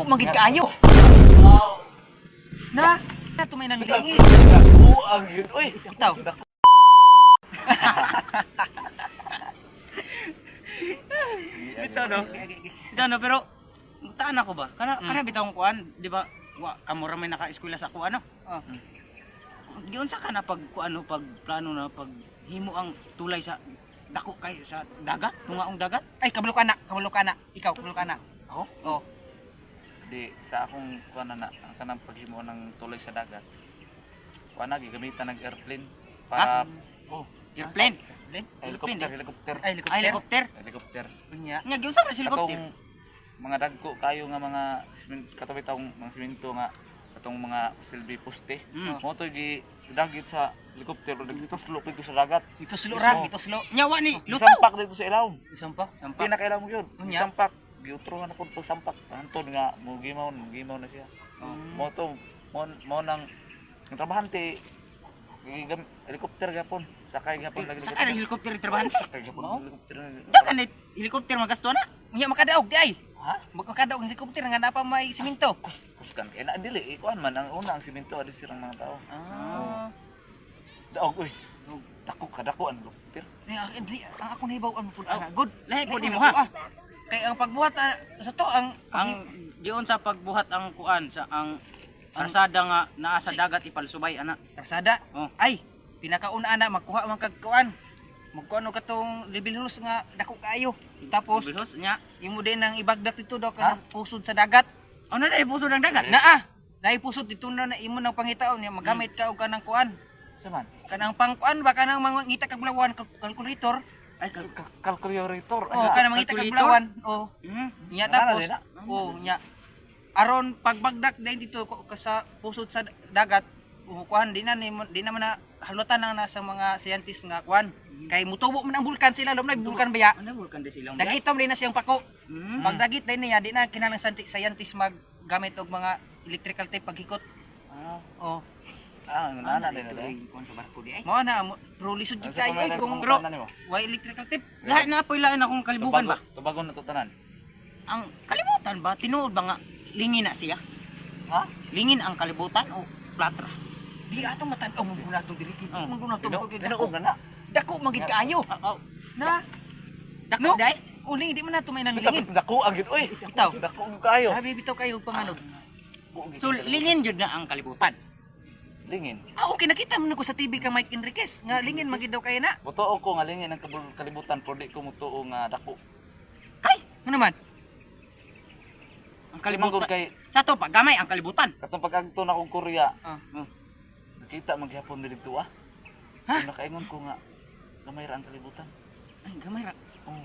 Dako man gid kaayo. Na, na tumay nang lingi. Dako ang yun. Uy, Bitaw. Bitaw no. Bitaw no, pero taan ako ba? Kana kana bitaw ang kuan, di ba? Wa kamo ra may naka-eskwela sa kuan no. Oh. Giunsa ka na pag kuan no, pag plano na pag himo ang tulay sa dako kay sa dagat, tungaong dagat? Ay, kabalo ka na, kabalo ka na. Ikaw, kabalo ka na. Ako? Oh. Di sa akong kuan na ang kanang paghimo ng tulay sa dagat. Kuan na gigamitan ng airplane para oh, Airplane. helicopter, helicopter. Ay, Ay, helicopter. helicopter. Helicopter. Unya. Nya giunsa man sa helicopter? Katong mga dagko kayo nga mga katong bitawng mga simento nga katong mga silbi poste. Mo to gi dagit sa helicopter o gituslo dito sa dagat. Ito slow ra, ito slow. Nya wa ni lutaw. Sampak dito sa ilawom. Isampa. Sampak. Pinakailaw mo yun. Unya. Sampak. Giutro na po pag sampak. Antod nga mugimaw, mugimaw na siya. Mo to mo mo nang ang trabahante helicopter gapon. Sakay gapon lagi. Sa kay helicopter trabahan. Sakay gapon helicopter. Dagan ni helicopter magasto na. Unya makadaog di ay. Ha? Makadaog ang helicopter nga napa may simento. Kus kuskan kay na dili ikuan man ang una ang simento adi sirang mga tao. Ah. Daog uy. Dako kadako ang helicopter. Ni ang di ang ako nahibaw ang pud ana. Good. Lahi po Lahi nimo, na ha? ah. Kay ang pagbuhat ah, sa to ang Ang giun sa pagbuhat ang kuan sa ang karsada nga naa sa dagat ipalsubay ana. Karsada. Oh. Ay, pinakauna ana magkuha man kag kuan. Magkuan og katong level house nga dako kaayo. Tapos Bilhos nya. imo din ang ibagdak dito daw kanang pusod sa dagat. Ano na puso ng dagat? Naa, naay pusod dito na na imo nang pangitaon niya magamit ka og kanang kuan. Saman? Kanang pangkuan ba kanang mangita kag bulawan calculator. Ay, kal Calculator. Oh, kanang mangita kag calculator? bulawan. Oh. Nya Nana tapos din na. oh nya aron pagbagdak din dito ka sa pusod sa dagat kuan di na di na man na halutan na na sa mga scientist nga kuan kay mutubo man ang bulkan sila lom na bulkan baya Ano vulkan di silang dagitom din na siyang pako. Pagdagit din niya di na kinahanglan scientist maggamit og mga electrical tape paghikot. Ah, Oh, ah, nana din na. Kuan sa barko di ay. mao na pero lisod jud kayo ay kung Pero way electrical tape. Lahat na apoy lain akong kalibugan ba? Tubago na to tanan. Ang kalibutan ba tinuod ba nga lingin na siya? Ha? Lingin ang kalibutan o platra? Di ato matan-aw mo guna to diri. Oh. Mo guna to Tinuod na na. Dako man gid kaayo. Oh, Na dako No. day. Uling di man nato may nanglingin. Dako ang yun uy. Bitaw. Dako ang kayo. Grabe bitaw kayo panganod. So lingin jud na ang kalibutan. Lingin. Ah, okay, nakita mo na ko sa TV kang Mike Enriquez. Nga lingin magid daw kayo na. Mutuo ko nga lingin ang kalibutan pero di ko mutuo nga dako. Kay Ano naman? ang Kalimanggod kalibutan. kay Sa to pa gamay ang kalibutan. katong pag-agto na akong Korea, Ah. Oh. nakita man gihapon diri ah. Ha? Ha? Nakaingon ko nga gamay ra ang kalibutan. Ay gamay ra. Oh,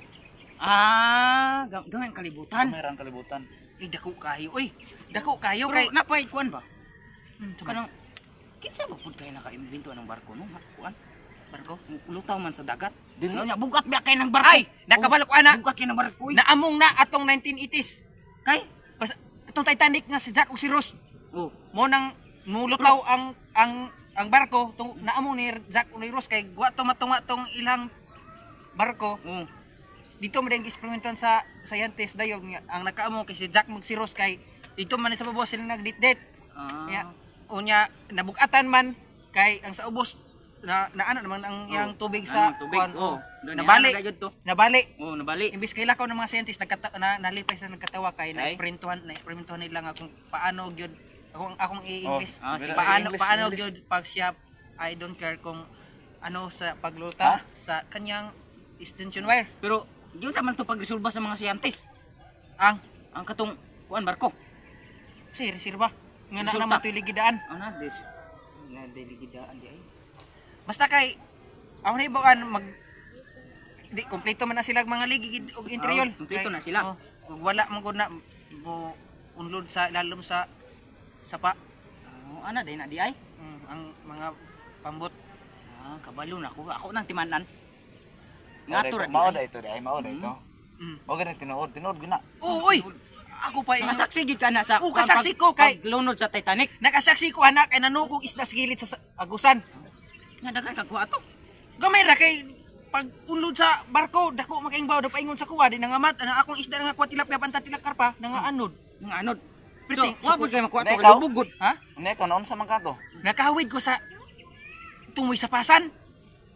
Ah, gamay ang kalibutan. gamay ra ang kalibutan. Eh, dako kayo. Uy, dako kayo Pero kay napay kuan ba? Hmm, Kanang kinsa ba pud kay naka-imbento anong barko no? Ha, kuan. Barko lutaw man sa dagat. Dili. Ano nya bugat ba kay ng barko? Ay, nakabalo ko ana. Bugat kay ng barko. Uy. Naamong na atong 1980s. Kay Atong Titanic nga si Jack ug si Rose. Oh, Mo nang mulutaw ang barko tung naamong ni Jack ug ni Rose kay wa to matunga tong ilang barko. oh. Dito mo din gi-eksperimentan sa scientist dayon nga ang nakaamong kay si Jack mag si Rose kay dito man sa babos sila nagditdit. Ah. Nya, unya nabugatan man kay ang sa ubos na naano naman ang iyang tubig sa Anong tubig? kuwan, Oh, oh, doon nabali niya, ano to? nabali Oh, nabali. imbis kay lakaw ng mga scientist nagkata na nalipay sila nagkatawa kay Ay. na eksperimentuhan nila nga kung paano gyud akong akong i-English Oh, ah, sige. paano English, paano English. gyud pag siya I don't care kung ano sa pagluta sa kanyang extension wire Pero gyud man to pagresolba sa mga scientist. ang Ang katong kuan barko. si reserva nga na Resulta. naman to'y ligidaan. Ano na des. Na deligidaan di ay. Basta kay ako na ibawaan mag di kompleto man na sila ang mga ligi gid og interior. Ah, kompleto na sila. Oh, ug wala man gud na mo unlod sa lalom sa sapa. Oh, ana day na di ay. Ang mga pambot. Ah, kabalo na ko. Ako nang timanan. Mao Nga to ra. mao da ito di ay mao da ito. Mao gani tinuod, tinuod gina. Oh, uy. Ako pa ingon. Nakasaksi gyud ka na sa Oh, kasaksi ko kay- paglunod sa Titanic. Nakasaksi ko anak kay nanukog isda sa gilid sa agusan. Nga daghan kag kuha to. Gamay ra kay pag unlod sa barko dako makaingbaw da paingon sa kuwa di nangamat ana akong isda nga kuha tilapia panta tilak karpa nangaanod. Nga anod. So, wa pud kay makuha to Ikaw? lubog gud. Ha? Hindi ko naunsa man ka to. Nakahawid ko sa tumoy sa pasan.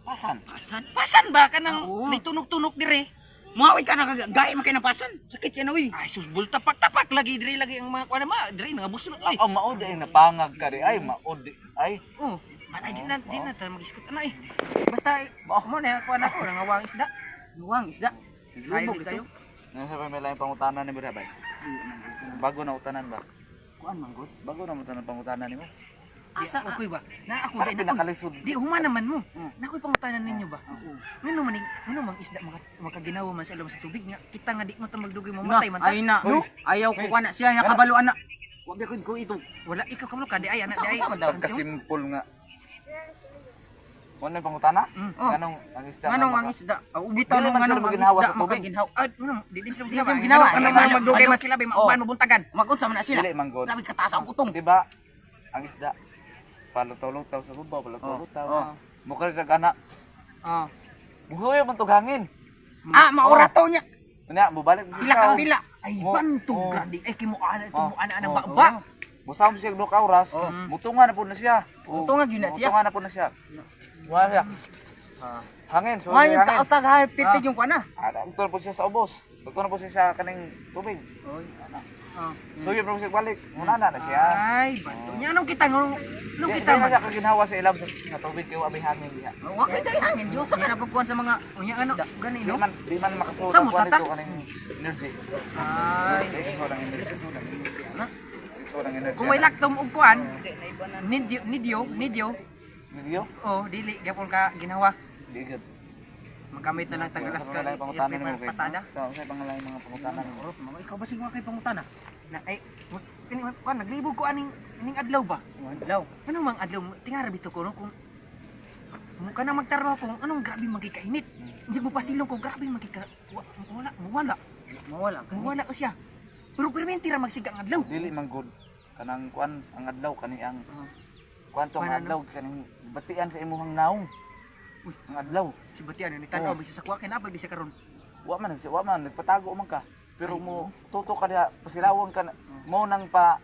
Pasan. Pasan. Pasan ba kanang Oo. may tunok-tunok dire? Muawit ka na gae man kay ng pasan. Sakit kay na uy. Ay sus, bultapak-tapak lagi dire lagi ang mga kuan ma, dire nga buslot oy. Oh, mao di ay napangag ka di ay mao di ay. Oh, man ay di na ta mag-iskot ana eh. Basta mo na kuan ako nangawang isda. Luwang isda. Sayo Lubog gid kayo. Nasa pa may laing pangutana ni Brabay. Bago na utanan ba? Kuan man gud. Bago na mo tanan pangutana nimo. Asa ako ba? Na ako Para di na pinakalisod. Di human naman mo. Na ako'y pangutanan ninyo ba? Ngano man ngano mang isda makaginawa man sa ilawom sa tubig nga kita nga di mo ta magdugay Na, mamatay man ta. ay na. Uy. Ayaw ko kana siya nakabalo ana. Wa gyud ko ito. Wala ikaw kamlo ka di ay ana di ay. Unsa man daw? Kasimple nga. Wala pangutana? Oh. Nganong ang isda? Nganong nga ang isda? Bitaw Dili nung man sila nganong ang maginhawa isda sa tubig. makaginhaw. Ah, ano, di di sila Di sila ginawa. Ano man magdugay man sila bay mauban mabuntagan. Magunsa man na sila. Dili man gud. Grabe kataas ang utong. Di ba? Ang isda palutaw-lutaw sa babaw, palutaw-lutaw. Oh. Mukha kag ana. Oh. Muhuyo man tog hangin. Ah, maura to niya. Unya, mubalik mo Pila ka pila. Ay Oh, bantog oh. grabe ay kimo ana Oh, tumo ana anang oh, baba. Busawon siya og duha ka oras, mutunga na pud na siya. Oh, Mutunga gyud na siya. Mutunga na pud na siya. Wala siya. Hangin, so Wa yung hangin. taas sa piti yung kuan na. Ah, tugtong po siya sa ubos. Tugtong na po siya sa kaning tubig. Oy, Ana. Suyo po siya balik. Muna na na siya. Ay bantog. Nya anong kita nganong anong Di kita di na man? siya kaginhawa sa ilawom sa tubig kay wa may hangin diha. Wa kay day hangin diyon sa kana pagkuan sa mga Unya ano gani Di no? man di man makasuot Sa ang mo, kuan tata? dito kaning energy. Ay Di kasuot ang energy. na. Kasuot ang energy. kung may laktom og kuan nidyo nidyo nidyo Video? oh dili gyapon ka ginawa. Di gud. Magamit na lang tag Sa Alaska pangalay pangutana nimo kay. patada. Sa pangalay mga pangutana nimo. Orot mga ikaw ba siguro kay pangutana? Na ay kini kuan naglibog ko aning ining adlaw ba? Adlaw. Ano mang adlaw tingara bito ko no kung mukha na magtarbaho ko anong grabe magkikainit. Hindi mo pasilong ko grabe magkika wala wala Mawala ka. wala ko siya. Pero perminti ra magsiga ang adlaw. Dili man gud kanang kuan ang adlaw kani ang kuan to ang Kuan ano? adlaw kaning batian sa imuhang naong. Uy. Ang adlaw. Si Batian ni tan-aw bisa sa kuha kay napay bisa karon. Wa man nagpatago man ka. Pero mo tuto ka diha pasilawon ka na- mo nang pa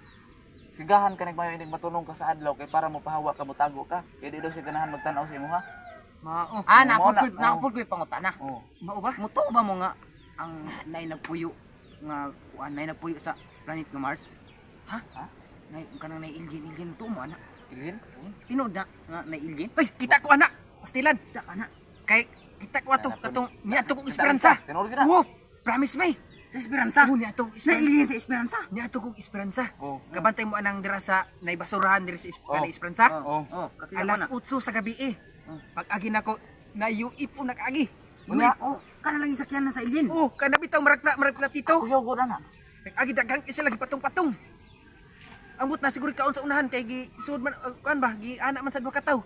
sigahan ka nagmayo inig matunong ka sa adlaw kay para mo pahawa ka motago ka. Kay di daw siya ganahan magtan-aw sa imuha. Mao. Ah, Mao naapod na, ko oh. naapod ko pangutana. Oh. Mao ba? Muto ba mo nga ang nay nagpuyo nga kuan nay nagpuyo sa planet nga Mars? Ha? Ha? Nay kanang nay alien alien to mo ana. Ilin? Tinuod na nga nay alien. Ay, kita ko ana. Pastilan. Kita ana Kay kita ko ato katong niadto kong esperanza. Tinuod gyud na. Wo, promise me. sa Esperanza. Oh, niadto kong Nay esperanza. alien sa Esperanza. Niadto kong esperanza. Oh. Gabantay mo anang dira sa naibasurahan dira sa Oh. kanang esperanza. Oh. Oh, kakita ko Alas na. 8 sa gabi eh. Pag agi nako na UIP o nakaagi. Uy, oh, kana lang isakyan na sa alien. Oh, kana bitaw marakla marakla tito. Kuyaw gud ana. Agi daghang isa lagi patong-patong. Amot na siguro kaon sa unahan kay gi sud man kuan ba gi ana man sa duha ka tawo.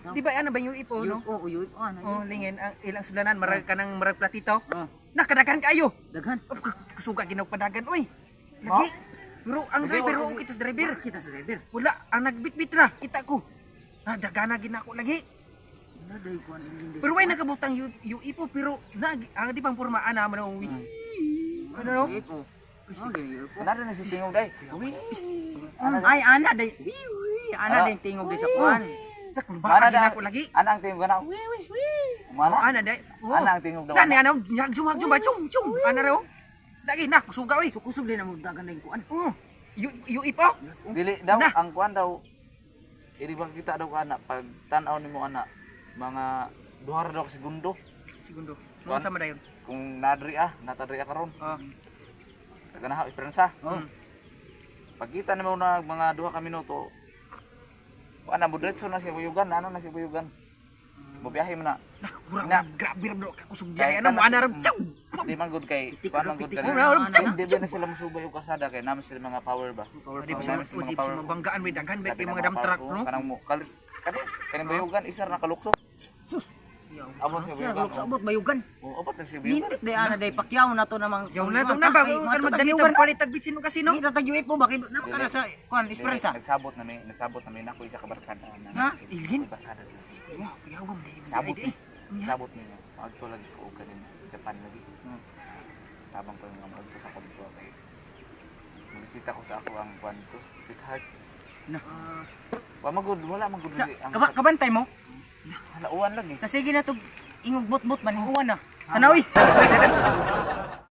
Di ba ana ba yung UIP o no? Oh, UFO ana. Oh, lingin ang ilang sudlanan marag kanang marag platito. Oh, Nakadagan kayo. daghan. Oh, Kusuga ginaw padagan oy. Lagi. Pero ang driver oh, kita sa driver. Kita sa driver. Wala ang nagbitbit ra kita ko. Ah, dagana ginako lagi. Wala day kuan alien day. Pero way nakabutang UIPO pero na ang di pang porma ana man ang ano no? UFO. Oh, gani UFO. Kana na si tingog day. Uy. Ay, ana day. Wi, wi, ana day tingog day sa kuan. Sa ba ginako lagi. Ana ang tingog ana. Wi wi wi. Oh, Mana? ana day. Oh. Ana ang tingog daw. Na ni ana hagjum hagjum ba chum chum ana raw. Lagi na kusuga oy. So kusog din ang dagan day kuan. Oh. UIPO. Dili daw Na. ang kuan daw. Ili bang kita daw ana pag tan-aw nimo ana mga duha ra daw ka segundo Segundo. Mo sa madayon. kung nadri ah natadri ah karon Oh. taga na esperanza. Oh. Pagkita nimo na mga duha ka minuto ana mo diretso na siya buyugan, ano na siya buyugan. Mobiyahe mo na. Nah, kurang Na. grabe ra bro kakusog Kaya biyahe ana mo kana ana ra. si- Chum. Di man good kay Pitik, kuan man good pitik. kay. Oh, Di ba na sila musubay og kasada kay naman sila mga power ba. Di ba Naman sa sila di ba sa mabanggaan may daghan ba Labi kay na mga dump power truck ko. no? Kanang mo kalit kani kaning bayugan isa ra nakalukso. Sus. Abot siya Sira bayugan. sa abot bayugan. Oh, abot na siya bayugan. Nindot day ana day pakyaw na to namang. Yaw na to na ba kan magdali tag palit tag bitsin mo kasi no. Ni tatag UFO ba kay na kana sa kuan Esperanza. Nagsabot na mi nako isa ka barkada na. Ha? Ilin? Barkada. Wow, yawam day. Sabot ni. Sabot ni. Maagto lagi ko og kanin Japan lagi. Tabang ko yung mga maagto sa kontra kay Bisita ko sa ako ang kwan to. Sweetheart. Na. Wa magud, wala magud Sa ang kabantay mo hala uwan lagi. sa sige na to ingog bot-bot man uwan na. Tanaw.